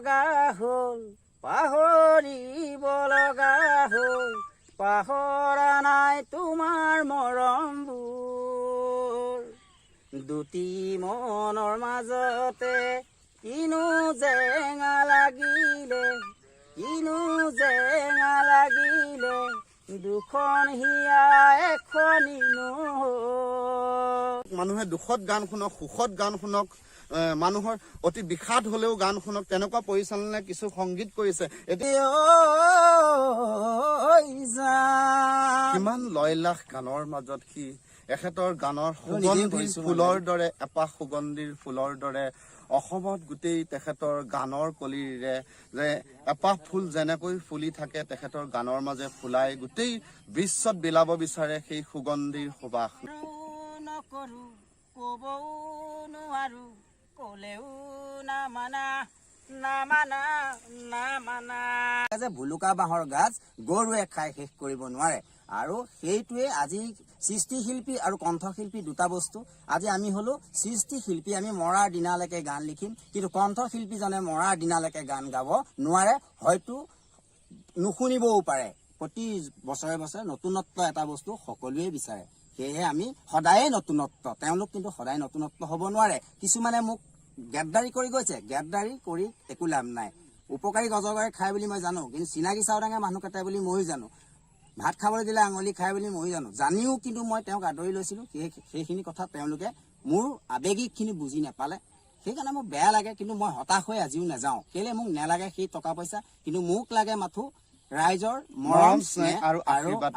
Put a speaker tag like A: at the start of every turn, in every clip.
A: লগা হ'ল, পাহৰিব লগা হ'ল, পাহৰা নাই তোমাৰ মৰমবোৰ। দুটি মনৰ মাজতে কিনো জেঙা লাগিলে, কিনো জেঙা লাগিলে, দুখন হিয়া এখনি নহ'ল।
B: মানুহে দুখত গান শুনক, সুখত গান শুনক, মানুহৰ অতি বিষাদ হলেও গান শুনক, তেনেকুৱা পৰিচালনাই কিছু সংগীত কৰিছে। এতিয়া
A: ঐ জান।
B: কিমান লয়লাস গানৰ মাজত সি এখেতৰ গানৰ
A: নিজেই
B: সুগন্ধিৰ
A: কৰিছো মানে।
B: ফুলৰ দৰে, এপাহ সুগন্ধিৰ ফুলৰ দৰে অসমত গোটেই তেখেতৰ গানৰ কলিৰে যে এপাহ ফুল যেনেকৈ ফুলি থাকে, তেখেতৰ গানৰ মাজে ফুলাই গোটেই বিশ্বত বিলাব বিচাৰে সেই সুগন্ধিৰ সুবাস।
A: নকৰো, কবও নোৱাৰো, কলেও নামানা, নামানা, নামানা। যে ভুলুকা বাঁহৰ গাজ গৰুৱে খাই শেষ কৰিব নোৱাৰে। আৰু সেইটোৱে আজি সৃষ্টিশিল্পী আৰু কণ্ঠশিল্পী দুটা বস্তু। আজি আমি হলো সৃষ্টিশিল্পী, আমি মৰাৰ দিনালৈকে গান লিখিম, কিন্তু কণ্ঠশিল্পীজনে মৰাৰ দিনালৈকে গান গাব নোৱাৰে, হয়তো নুশুনিবও পাৰে। প্ৰতি বছৰে বছৰে নতুনত্ব এটা বস্তু সকলোৱে বিচাৰে। সেয়েহে আমি সদায়ে নতুনত্ব, তেওঁলোক কিন্তু সদায় নতুনত্ব হ'ব নোৱাৰে। কিছুমানে মোক গেদ্দাৰী কৰি গৈছে, গেদ্দাৰী কৰি একো লাভ নাই। উপকাৰী অজগৰে খায় বুলি মই জানো, কিন্তু চিনাকি চাওদাঙে মানুহ কাটে বুলি ময়ো জানো। ভাত খাবলৈ দিলে আঙুলি খায় বুলি ময়ো জানো। জানিও কিন্তু মই তেওঁক আদৰি লৈছিলো। সেইখিনি কথা তেওঁলোকে মোৰ আৱেগিকখিনি বুজি নাপালে, সেইকাৰণে মোৰ বেয়া লাগে। কিন্তু মই হতাশ হৈ আজিও নাযাওঁ। কেলে মোক নেলাগে সেই টকা পইচা, কিন্তু মোক লাগে মাথো ৰাইজৰ মৰম,
B: মৰম, স্নেহ আৰু আশীৰ্বাদ।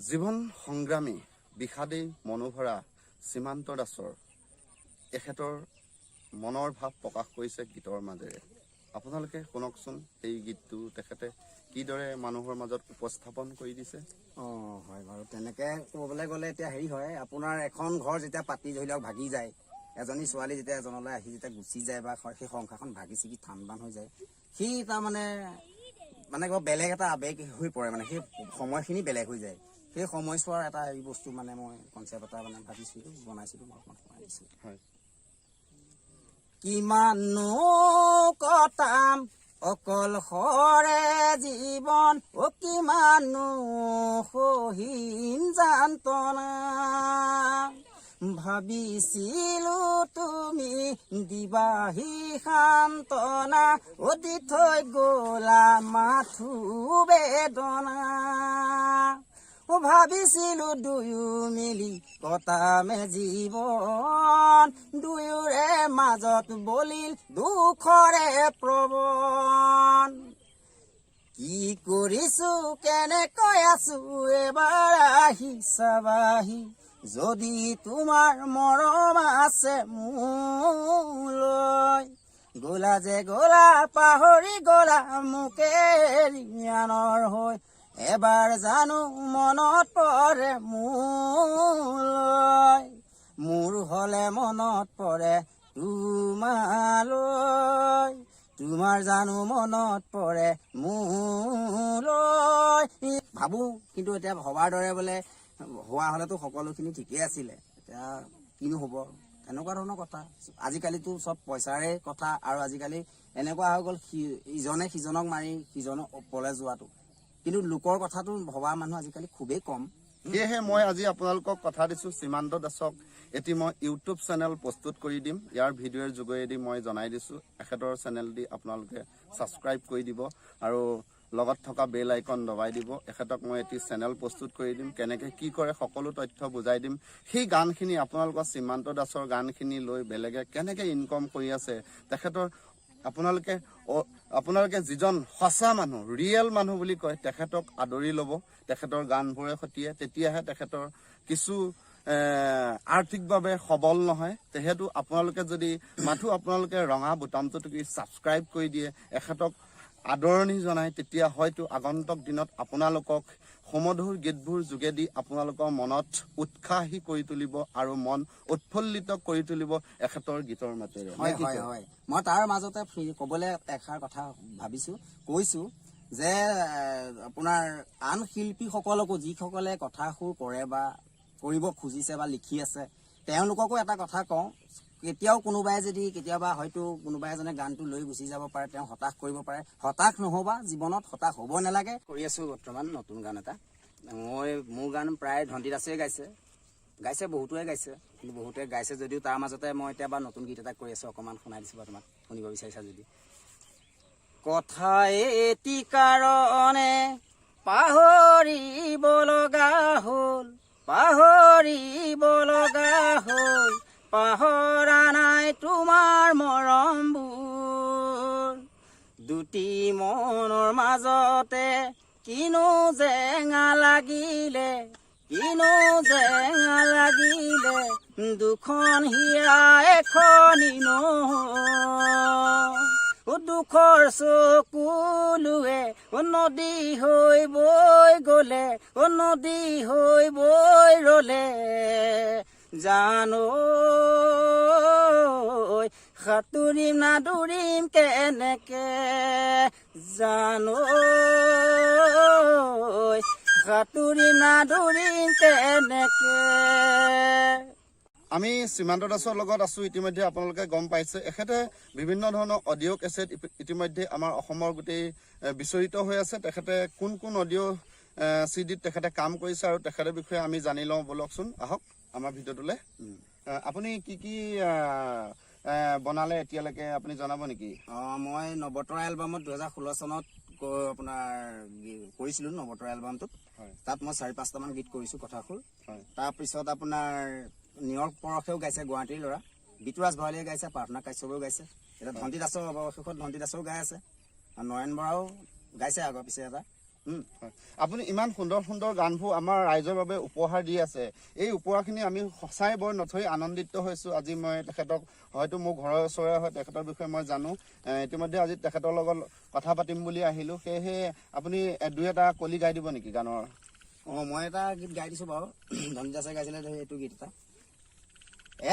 B: জীৱন সংগ্ৰামী বিষাদেই মনোভৰা সীমান্ত দাসৰ এখেতৰ মনৰ ভাৱ প্ৰকাশ কৰিছে গীতৰ মাজেৰে। আপোনালোকে শুনকচোন এই গীতটো তেখেতে কিদৰে মানুহৰ মাজত উপস্থাপন কৰি দিছে।
A: অঁ হয় বাৰু, তেনেকে ক'বলৈ গ'লে এতিয়া হেৰি হয়, আপোনাৰ এখন ঘৰ যেতিয়া পাতি ধৰি লওক ভাগি যায়, এজনী ছোৱালী যেতিয়া এজনলৈ আহি যেতিয়া গুচি যায় বা সেই সংসাৰখন ভাগি ছিগি থান বান হৈ যায়, সি তাৰমানে মানে কিবা বেলেগ এটা আৱেগ হৈ পৰে, মানে সেই সময়খিনি বেলেগ হৈ যায়। সেই সময়ছোৱাৰ এটা হেৰি বস্তু মানে মই কনচেপ্ট এটা মানে ভাবিছিলোঁ, বনাইছিলোঁ, মই অকণমান সোমাই দিছোঁ। কিমাননো কটাম অকলশৰে জীৱন, অ কিমাননো সহিম যান্তনা। ভাবিছিলো তুমি দিবাহি সান্তনা, অ দি থৈ গলা মাথো বেদনা। অ ভাবিছিলো দুয়ো মিলি কটামে জীৱন, দুয়োৰে মাজত বলিল দুখৰে প্ৰবন। কি কৰিছো, কেনেকৈ আছো, এবাৰ আহি চাবাহি, যদি তোমাৰ মৰম আছে মোলৈ। গলা যে গলা, পাহৰি গলা মোকে এৰি আনৰ হৈ, এবাৰ জানো মনত পৰে মোলৈ? মোৰ হলে মনত পৰে তোমালৈ, তোমাৰ জানো মনত পৰে মোলৈ? ভাবো, কিন্তু এতিয়া ভবাৰ দৰে বোলে হোৱা হলেতো সকলোখিনি ঠিকেই আছিলে, এতিয়া কিনো হ'ব, তেনেকুৱা ধৰণৰ কথা। আজিকালিতো চব পইচাৰে কথা, আৰু আজিকালি এনেকুৱা হৈ গ'ল ইজনে সিজনক মাৰি সিজনক ওপৰলৈ যোৱাটো, কিন্তু লোকৰ কথাটো ভবা মানুহ আজিকালি খুবেই কম।
B: সেয়েহে মই আজি আপোনালোকক কথা দিছো, সীমান্ত দাসক এটি মই ইউটিউব চেনেল প্ৰস্তুত কৰি দিম। ইয়াৰ ভিডিঅ'ৰ যোগেদি মই জনাই দিছো, এখেতৰ চেনেল দি আপোনালোকে ছাবস্ক্ৰাইব কৰি দিব আৰু লগত থকা বেল আইকন দবাই দিব। এখেতক মই এটি চেনেল প্ৰস্তুত কৰি দিম, কেনেকৈ কি কৰে সকলো তথ্য বুজাই দিম। সেই গানখিনি আপোনালোকৰ সীমান্ত দাসৰ গানখিনি লৈ বেলেগে কেনেকৈ ইনকম কৰি আছে, তেখেতৰ আপোনালোকে যিজন সঁচা মানুহ, ৰিয়েল মানুহ বুলি কয়, তেখেতক আদৰি ল'ব তেখেতৰ গানবোৰে সতিয়ে, তেতিয়াহে তেখেতৰ কিছু আৰ্থিকভাৱে সবল নহয়। তেহেতু আপোনালোকে যদি মাথো আপোনালোকে ৰঙা বুটামটো টিপি ছাবস্ক্ৰাইব কৰি দিয়ে, এখেতক আদৰণি জনায়, তেতিয়া হয়তো আগন্তুক দিনত আপোনালোকক সুমধুৰ গীতবোৰ যোগেদি আপোনালোকৰ মনত উৎসাহী কৰি তুলিব আৰু মন উৎফুল্লিত কৰি তুলিব এখেতৰ গীতৰ মাতেৰে। নে কি কয়?
A: হয়, মই তাৰ মাজতে ক'বলৈ এষাৰ কথা ভাবিছো, কৈছো যে আপোনাৰ আন শিল্পীসকলকো, যিসকলে কথা সুৰ কৰে বা কৰিব খুজিছে বা লিখি আছে, তেওঁলোককো এটা কথা কওঁ। কেতিয়াও কোনোবাই যদি কেতিয়াবা হয়তো কোনোবা এজনে গানটো লৈ গুচি যাব পাৰে, তেওঁ হতাশ কৰিব পাৰে। হতাশ নহ'বা, জীৱনত হতাশ হ'ব নালাগে। কৰি আছোঁ বৰ্তমান নতুন গান এটা। মই মোৰ গান প্ৰায় ধনটি দাসে গাইছে, গাইছে বহুতোৱে গাইছে, কিন্তু বহুতে গাইছে যদিও তাৰ মাজতে মই এতিয়া বা নতুন গীত এটা কৰি আছোঁ, অকণমান শুনাই দিছোঁ বাৰু তোমাক, শুনিব বিচাৰিছা যদি। কথা এটি কাৰণে পাহৰিব লগা হ'ল, পাহৰিব লগা হ'ল, পাহৰা নাই তোমাৰ মৰমবোৰ। দুটি মনৰ মাজতে কিনো জেঙা লাগিলে, কিনো জেঙা লাগিলে, দুখন হিয়া এখনি নহ'ল। দুখৰ চকুলোৱে নদী হৈ বৈ গ'লে, নদী হৈ বৈ ৰ'লে, জানো সাঁতুৰিম না দৌৰিম কেনেকে, জানো সাঁতুৰিম না দৌৰিম কেনেকে।
B: আমি সীমান্ত দাসৰ লগত আছো। ইতিমধ্যে আপোনালোকে গম পাইছে, এখেতে বিভিন্ন ধৰণৰ অডিঅ' কেছেট ইতিমধ্যে আমাৰ অসমৰ গোটেই বিচৰিত হৈ আছে। তেখেতে কোন কোন অডিঅ' চি ডিত তেখেতে কাম কৰিছে আৰু তেখেতৰ বিষয়ে আমি জানি লওঁ। ব'লকচোন, আহক আমাৰ ভিডিঅ'টোলৈ। আপুনি কি কি বনালে এতিয়ালৈকে, আপুনি জনাব নেকি?
A: অঁ, মই নৱতৰা এলবামত 2016 চনত আপোনাৰ কৰিছিলোঁ নৱতৰা এলবামটোত। তাত মই চাৰি পাঁচটামান গীত কৰিছোঁ কথাসুৰ। তাৰপিছত আপোনাৰ নিয়ৰ পৰশেও গাইছে গুৱাহাটীৰ ল'ৰা, বিতুৰাজ ভৰালীয়ে গাইছে, প্ৰাৰ্থনা কাশ্যপেও গাইছে, এতিয়া ধনটি দাসৰ অৱশেষত ধনটি দাসেও গাই আছে, আৰু নয়ন বৰাও গাইছে আগৰ পিছে এটা।
B: হয়। আপুনি ইমান সুন্দৰ সুন্দৰ গানবোৰ আমাৰ ৰাইজৰ বাবে উপহাৰ দি আছে। এই উপহাৰখিনি আমি সঁচাই বৰ নথৈ আনন্দিত হৈছোঁ। আজি মই তেখেতক হয়তো মোৰ ঘৰৰ ওচৰৰে হয়, তেখেতৰ বিষয়ে মই জানো। ইতিমধ্যে আজি তেখেতৰ লগত কথা পাতিম বুলি আহিলোঁ। সেয়েহে আপুনি দুই এটা কলি গাই দিব নেকি গানৰ?
A: অঁ, মই এটা গীত গাই দিছোঁ বাৰু, ধনটি দাসে গাইছিলে এইটো গীত এটা।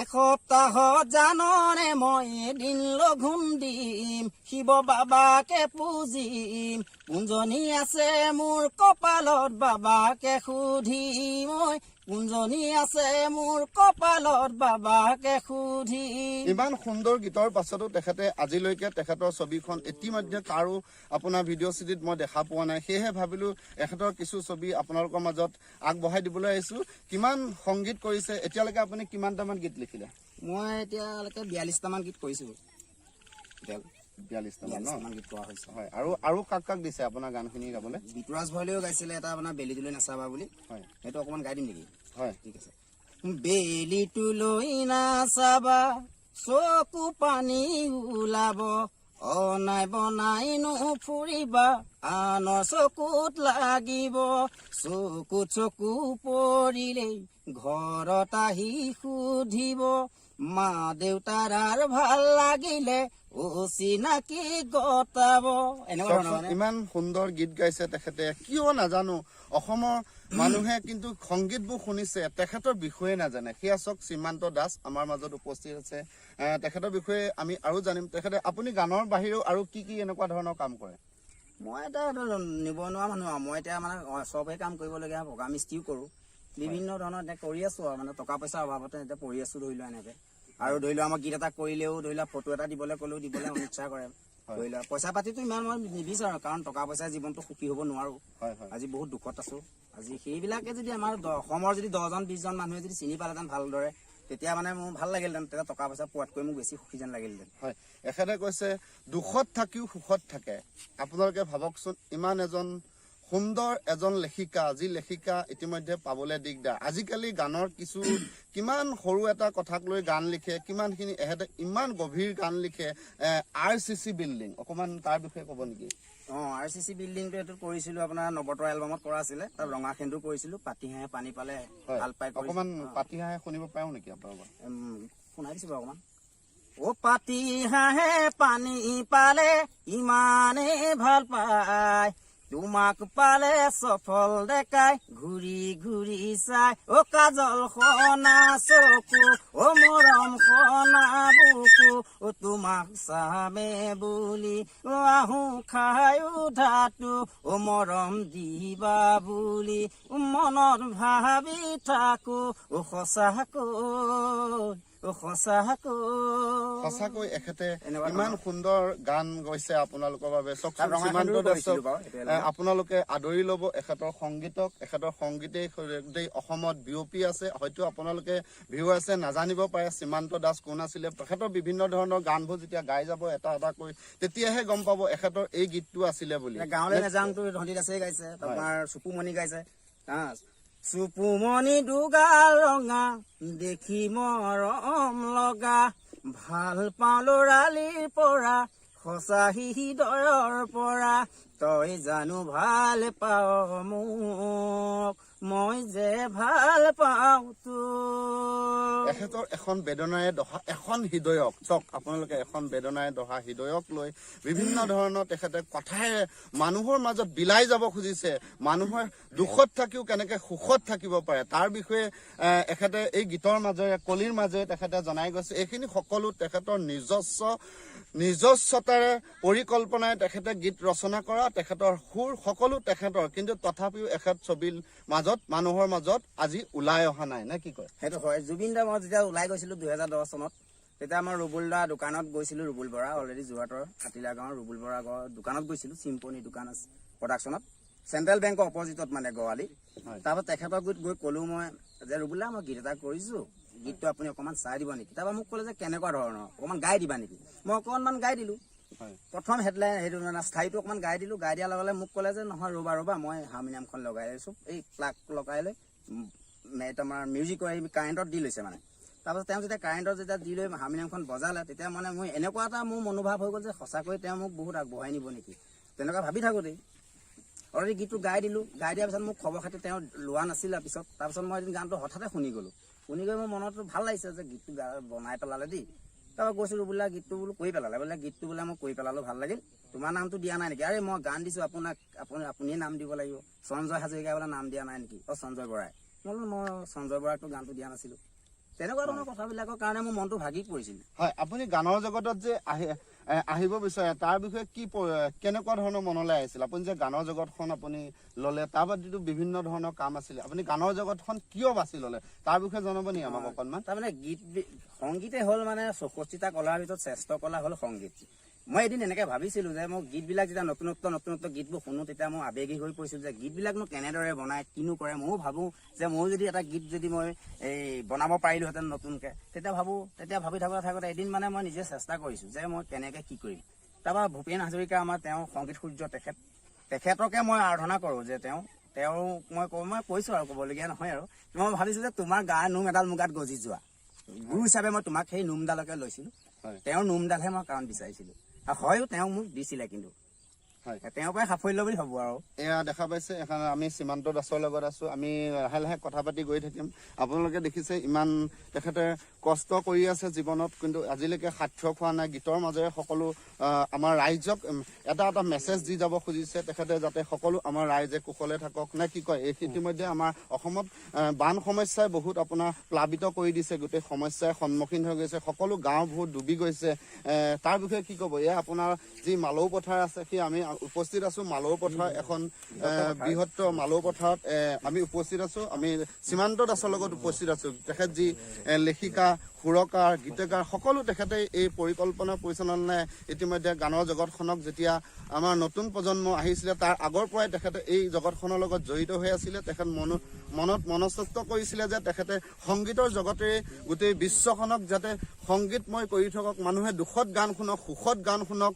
A: এসপ্তাহত জাননে মই এদিন লঘোণ দিম, শিৱ বাবাকে পূজিম, কোনজনী আছে মোৰ কপালত বাবাকে সুধিম, ঐ কোনজনী আছে মোৰ কপালত বাবাকে সুধিম।
B: ইমান সুন্দৰ গীতৰ পাছতো তেখেতে আজিলৈকে তেখেতৰ ছবিখন ইতিমধ্যে কাৰো আপোনাৰ ভিডিঅ' চিডিত মই দেখা পোৱা নাই। সেয়েহে ভাবিলো এখেতৰ কিছু ছবি আপোনালোকৰ মাজত আগবঢ়াই দিবলৈ আহিছো। কিমান সংগীত কৰিছে এতিয়ালৈকে? আপুনি কিমানটামান গীত লিখিলে?
A: মই এতিয়ালৈকে 42টামান গীত কৰিছোঁ এতিয়ালৈকে।
B: 42টামান ন?
A: 42টামান গীত কৰা হৈছে।
B: হয়, আৰু আৰু কাক কাক দিছে আপোনাৰ গানখিনি গাবলৈ?
A: বিতুৰাজ ভৰালীয়েও গাইছিলে এটা আপোনাৰ বেলিটোলৈ নাচাবা বুলি। সেইটো অকণমান গাই দিম নেকি?
B: হয়।
A: ঠিক আছে। বেলিটোলৈ নাচাবা, চকু পানী ওলাব, অনাই বনাই নুফুৰিবা, আনৰ চকুত লাগিব, চকুত চকু পৰিলেই ঘৰত আহি সুধিব, মা দেউতাৰ আৰু ভাল লাগিলে অচিনাকি গতাব। এনেকুৱা ধৰণৰ
B: চাওকচোন,
A: মানে।
B: ইমান সুন্দৰ গীত গাইছে তেখেতে। কিয় নাজানো, অসমৰ মানুহে কিন্তু সংগীতবোৰ শুনিছে, তেখেতৰ বিষয়ে নাজানে। সেয়া চাওক, সীমান্ত দাস আমাৰ মাজত উপস্থিত আছে। তেখেতৰ বিষয়ে আমি আৰু জানিম। তেখেতে, আপুনি গানৰ বাহিৰেও আৰু কি কি এনেকুৱা ধৰণৰ কাম কৰে?
A: মই এটা নিবনুৱা মানুহ আৰু মই এতিয়া মানে চবেই কাম কৰিবলগীয়া হয়, পকা মিস্ত্ৰীও কৰোঁ, বিভিন্ন ধৰণৰ এতিয়া কৰি আছো আৰু মানে টকা পইচাৰ অভাৱতে এতিয়া পৰি আছো ধৰি লোৱা এনেকে। আৰু ধৰি লোৱা আমাৰ গীত এটা কৰিলেও ধৰি লোৱা ফটো এটা দিবলৈ ক'লেও দিবলৈ অনিচ্ছা কৰে। ধৰি লোৱা পইচা পাতিটো ইমান মই নিবিচাৰো, কাৰণ টকা পইচাই জীৱনটো সুখী হ'ব নোৱাৰো।
B: হয় হয়
A: আজি বহুত দুখত আছো। আজি সেইবিলাকে যদি আমাৰ অসমৰ যদি 10জন 20জন মানুহে যদি চিনি পালেহেঁতেন ভালদৰে, তেতিয়া মানে মোৰ ভাল লাগিলহেঁতেন। তেতিয়া টকা পইচা পোৱাতকৈ মোক বেছি সুখী যেন লাগিলহেঁতেন।
B: হয়, এখেতে কৈছে দুখত থাকিও সুখত থাকে। আপোনালোকে ভাবকচোন, ইমান এজন সুন্দৰ এজন লেখিকা, যি লেখিকা ইতিমধ্যে পাবলৈ দিগদাৰ আজিকালি। গানৰ কিছু কিমান সৰু এটা কথাক লৈ গান লিখে, কিমানখিনি এহেঁতে ইমান গভীৰ গান লিখে। আৰ চি চি বিল্ডিং, অকণমান তাৰ বিষয়ে ক'ব নেকি?
A: অঁ, আৰ চি চি বিল্ডিংটো এইটো কৰিছিলো আপোনাৰ নৱতৰা এলবামত কৰা আছিলে। তাত ৰঙা সেন্দুৰ কৰিছিলো, পাতি হাঁহে পানী পালে ভাল পাই কৰিছিলো।
B: অকণমান পাতি হাঁহে শুনিব পাৰোঁ নেকি আপোনালোকৰ?
A: শুনাই দিছো বাৰু অকণমান। অ পাতি হাঁহে পানী পালে ইমানেই ভাল পায়, তোমাক পালে চফল ডেকাই ঘূৰি ঘূৰি চাই, অ কাজল সনা চকু, অ মৰম সনা বুকু, অ তোমাক চামে বুলি অ আহো খায়ো ধাতু, অ মৰম দিবা বুলি মনত ভাবি থাকো, অ সঁচাকৈ। সঁচাকৈ।
B: সঁচাকৈ এখেতে
A: এনেকুৱা
B: ইমান সুন্দৰ গান গাইছে আপোনালোকৰ বাবে।
A: তাত
B: চাওকচোন,
A: ৰঙা
B: সীমান্ত
A: সেন্দুৰো
B: দাসক
A: কৰিছিলো বাৰু, সেইটো এলবামত।
B: আপোনালোকে আদৰি ল'ব এখেতৰ সংগীতক। এখেতৰ সংগীতেই গোটেই অসমত বিয়পি আছে। হয়তো আপোনালোকে ভিউৱাৰ্ছে নাজানিব পাৰে সীমান্ত দাস কোন আছিলে। তেখেতৰ বিভিন্ন ধৰণৰ গানবোৰ যেতিয়া গাই যাব এটা এটাকৈ, তেতিয়াহে গম পাব এখেতৰ এই গীতটো আছিলে বুলি।
A: এতিয়া গাঁৱলৈ নাযাওঁতো ধনটি দাসেই গাইছে, তোমাৰ চুপুমণি গাইছে। চুপুমণি দুগাল ৰঙা দেখি মৰম লগা, ভাল পাওঁ ল'ৰালিৰ পৰা সঁচা হৃদয়ৰ পৰা, তই জানো ভাল পাৱ মোক, মই যে ভাল পাওঁ তোক।
B: এখেতৰ এখন বেদনাৰে দহা এখন হৃদয়ক চাওক আপোনালোকে। এখন বেদনাৰে দহা হৃদয়ক লৈ বিভিন্ন ধৰণৰ তেখেতে কথাৰে মানুহৰ মাজত বিলাই যাব খুজিছে। মানুহৰ দুখত থাকিও কেনেকে সুখত থাকিব পাৰে তাৰ বিষয়ে এখেতে এই গীতৰ মাজেৰে, কলিৰ মাজেৰে তেখেতে জনাই গৈছে। এইখিনি সকলো তেখেতৰ নিজস্বতাৰে পৰিকল্পনাৰে তেখেতে গীত ৰচনা কৰা, তেখেতৰ সুৰ সকলো তেখেতৰ। কিন্তু তথাপিও এখেত ছবিৰ মাজত, মানুহৰ মাজত আজি ওলাই অহা নাই, নে কি কয়?
A: সেইটো হয়। জুবিন দা মই যেতিয়া ওলাই গৈছিলো 2010 চনত, তেতিয়া মই ৰুবুল দা দোকানত গৈছিলো। ৰুবুল বৰা অলৰেডি যোৰহাটৰ হাতিলা গাঁৱৰ ৰুবুল বৰা দোকানত গৈছিলো। চিম্পনী দোকান আছে প্ৰডাকশ্যনত, চেণ্ট্ৰেল বেংকৰ অপজিটত মানে গৱালি। তাৰপৰা তেখেতৰ গুৰিত গৈ ক'লো মই যে ৰুবুল দা, মই গীত এটা কৰিছো, গীতটো আপুনি অকণমান চাই দিব নেকি? তাৰপৰা মোক ক'লে যে কেনেকুৱা ধৰণৰ, অকণমান গাই দিবা নেকি? মই অকণমান গাই দিলো। প্ৰথম হেডলাইন সেইটো মানে স্থায়ীটো অকণমান গাই দিলো। গাই দিয়াৰ লগে লগে মোক ক'লে যে নহয়, ৰ'বা ৰ'বা, মই হাৰমনিয়ামখন লগাই লৈছো। এই প্লাগ লগাই লৈ তোমাৰ মিউজিকৰ এই কাৰেণ্টত দি লৈছে মানে। তাৰপাছত তেওঁ যেতিয়া কাৰেণ্টত যেতিয়া দি লৈ হাৰমনিয়ামখন বজালে, তেতিয়া মানে মোৰ এনেকুৱা এটা মোৰ মনোভাৱ হৈ গ'ল যে সঁচাকৈ তেওঁ মোক বহুত আগবঢ়াই নিব নেকি, তেনেকুৱা ভাবি থাকোঁতেই অলৰেডি গীতটো গাই দিলোঁ। গাই দিয়াৰ পিছত মোক খবৰ খাতি তেওঁ লোৱা নাছিলে পিছত। তাৰপিছত মই এদিন গানটো হঠাতে শুনি গ'লোঁ। শুনি গৈ মোৰ মনতো ভাল লাগিছে যে গীতটো বনাই পেলালে দেই। তাৰপৰা কৈছিলোঁ বোলে গীতটো বোলো কৰি পেলালে বোলে, গীতটো বোলে মই কৰি পেলালোঁ, ভাল লাগিল। তোমাৰ নামটো দিয়া নাই নেকি? আৰে মই গান দিছোঁ আপোনাক, আপুনিয়ে নাম দিব লাগিব। সঞ্জয় হাজৰিকা বোলে নাম দিয়া নাই নেকি? অ' সঞ্জয় বৰাই। মই বোলো মই সঞ্জয় বৰাকতো গানটো দিয়া নাছিলোঁ। তেনেকুৱা ধৰণৰ কথাবিলাকৰ কাৰণে মোৰ মনটো ভাগি পৰিছিল।
B: হয়, আপুনি গানৰ জগতত যে আহিব বিচাৰে তাৰ বিষয়ে কি কেনেকুৱা ধৰণৰ মনলৈ আহিছিল? আপুনি যে গানৰ জগতখন আপুনি ল'লে, তাৰ বাদেতো বিভিন্ন ধৰণৰ কাম আছিলে, আপুনি গানৰ জগতখন কিয় বাছি ল'লে তাৰ বিষয়ে জনাব নেকি আমাক অকণমান?
A: তাৰমানে গীত সংগীতে হ'ল মানে 64টা কলাৰ ভিতৰত শ্ৰেষ্ঠ কলা হ'ল সংগীত। মই এদিন এনেকে ভাবিছিলো যে মই গীতবিলাক যেতিয়া নতুনত্ব নতুনত্ব গীতবোৰ শুনো, তেতিয়া মই আৱেগিক হৈ পৰিছিলো যে গীতবিলাকনো কেনেদৰে বনায়, কিনো কৰে। ময়ো ভাবো যে ময়ো যদি এটা গীত যদি মই এই বনাব পাৰিলোহেঁতেন নতুনকে, তেতিয়া ভাবো, তেতিয়া ভাবি থাকোঁতে থাকোঁতে এদিন মানে মই নিজে চেষ্টা কৰিছো যে মই কেনেকে কি কৰিম। তাৰপৰা ভূপেন হাজৰিকা আমাৰ তেওঁ সংগীত সূৰ্য, তেখেতকে মই আৰাধনা কৰোঁ যে তেওঁ মই কওঁ, মই কৈছো আৰু ক'বলগীয়া নহয় আৰু মই ভাবিছো যে তোমাৰ গাৰ নোম এডাল মোৰ গাত গজি যোৱা গুৰু হিচাপে মই তোমাক সেই নোমডালকে লৈছিলো। তেওঁৰ নোমডালহে মই কাৰণ বিচাৰিছিলো আৰু হয়ো তেওঁ মোক দিছিলে, কিন্তু তেওঁৰ পৰাই সাফল্য বুলি ভাবো আৰু।
B: এয়া দেখা পাইছে, এখন আমি সীমান্ত দাসৰ লগত আছো। আমি লাহে লাহে কথা পাতি গৈ থাকিম। আপোনালোকে দেখিছে ইমান তেখেতে কষ্ট কৰি আছে জীৱনত, কিন্তু আজিলৈকে সাৰ্থক হোৱা নাই। গীতৰ মাজেৰে সকলো আমাৰ ৰাইজক এটা এটা মেছেজ দি যাব খুজিছে তেখেতে, যাতে সকলো আমাৰ ৰাইজে কুশলে থাকক, নে কি কয়? এই ইতিমধ্যে আমাৰ অসমত বান সমস্যাই বহুত আপোনাৰ প্লাৱিত কৰি দিছে, গোটেই সমস্যাৰ সন্মুখীন হৈ গৈছে, সকলো গাঁওবোৰ ডুবি গৈছে। তাৰ বিষয়ে কি ক'ব? এয়া আপোনাৰ যি মালৌ পথাৰ আছে, সেই আমি উপস্থিত আছো মালৌ পথাৰ, এখন বৃহত্তৰ মালৌ পথাৰত আমি উপস্থিত আছো। আমি সীমান্ত দাসৰ লগত উপস্থিত আছো। তেখেত যি লেখিকা, সুৰকাৰ, গীতকাৰ সকলো তেখেতে এই পৰিকল্পনা পৰিচালনাই ইতিমধ্যে গানৰ জগতখনক যেতিয়া আমাৰ নতুন প্ৰজন্ম আহিছিলে তাৰ আগৰ পৰাই তেখেতে এই জগতখনৰ লগত জড়িত হৈ আছিলে। তেখেত মনত মনস্থ কৰিছিলে যে তেখেতে সংগীতৰ জগতেৰে গোটেই বিশ্বখনক যাতে সংগীতময় কৰি থাকক, মানুহে দুখত গান শুনক, সুখত গান শুনক,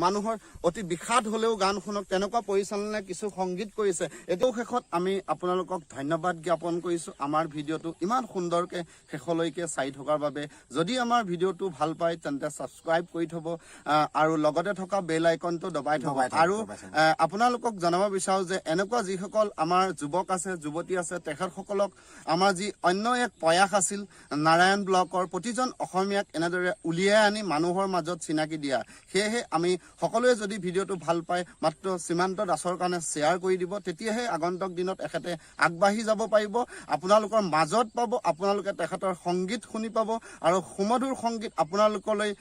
B: মানুহৰ অতি বিষাদ হলেও গান শুনক, তেনেকুৱা পৰিচালনাই কিছু সংগীত কৰিছে। এতিয়াও শেষত আমি আপোনালোকক ধন্যবাদ জ্ঞাপন কৰিছো আমাৰ ভিডিঅ'টো ইমান সুন্দৰকে শেষলৈকে চাই থকাৰ বাবে। যদি আমাৰ ভিডিঅ'টো ভাল পায় তেন্তে ছাবস্ক্ৰাইব কৰি থব আৰু লগতে থকা বেল আইকনটো দবাই থব। আৰু আপোনালোকক জনাব বিচাৰো যে এনেকুৱা যিসকল আমাৰ যুৱক আছে, যুৱতী আছে, তেখেতসকলক আমাৰ যি অন্য এক প্ৰয়াস আছিল নাৰায়ণ ব্লকৰ প্ৰতিজন অসমীয়াক এনেদৰে উলিয়াই আনি মানুহৰ মাজত চিনাকি দিয়া, সেয়েহে আমি সকলোৱে যদি ভিডিঅ'টো ভাল পায়, মাত্ৰ সীমান্ত দাসৰ কাৰণে শ্বেয়াৰ কৰি দিব। তেতিয়াহে আগন্তুক দিনত এখেতে আগবাঢ়ি যাব পাৰিব, আপোনালোকৰ মাজত পাব, আপোনালোকে তেখেতৰ সংগীত শুনি পাব আৰু সুমধুৰ সংগীত আপোনালোকলৈ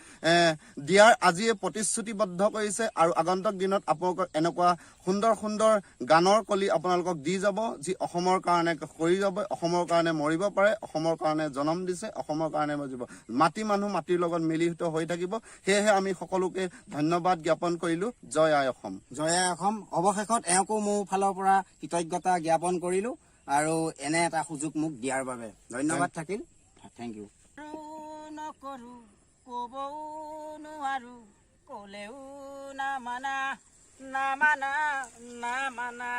B: দিয়াৰ আজিয়ে প্ৰতিশ্ৰুতিবদ্ধ কৰিছে। আৰু আগন্তুক দিনত আপোনালোকক এনেকুৱা সুন্দৰ সুন্দৰ গানৰ কলি আপোনালোকক দি যাব, যি অসমৰ কাৰণে কৰি যাব, অসমৰ কাৰণে মৰিব পাৰে, অসমৰ কাৰণে জনম দিছে, অসমৰ কাৰণে মৰিব। মাটি মানুহ মাটিৰ লগত মিলিত হৈ থাকিব। সেয়েহে আমি সকলোকে ধন্যবাদ জ্ঞাপন কৰিলো। জয় আই অসম।
A: জয় আই অসম। অৱশেষত এওঁকো মোৰ ফালৰ পৰা কৃতজ্ঞতা জ্ঞাপন কৰিলো আৰু এনে এটা সুযোগ মোক দিয়াৰ বাবে ধন্যবাদ থাকিল। Thank U. নকৰো, ক'বও নোৱাৰো, ক'লেও নামানা, নামানা, নামানা।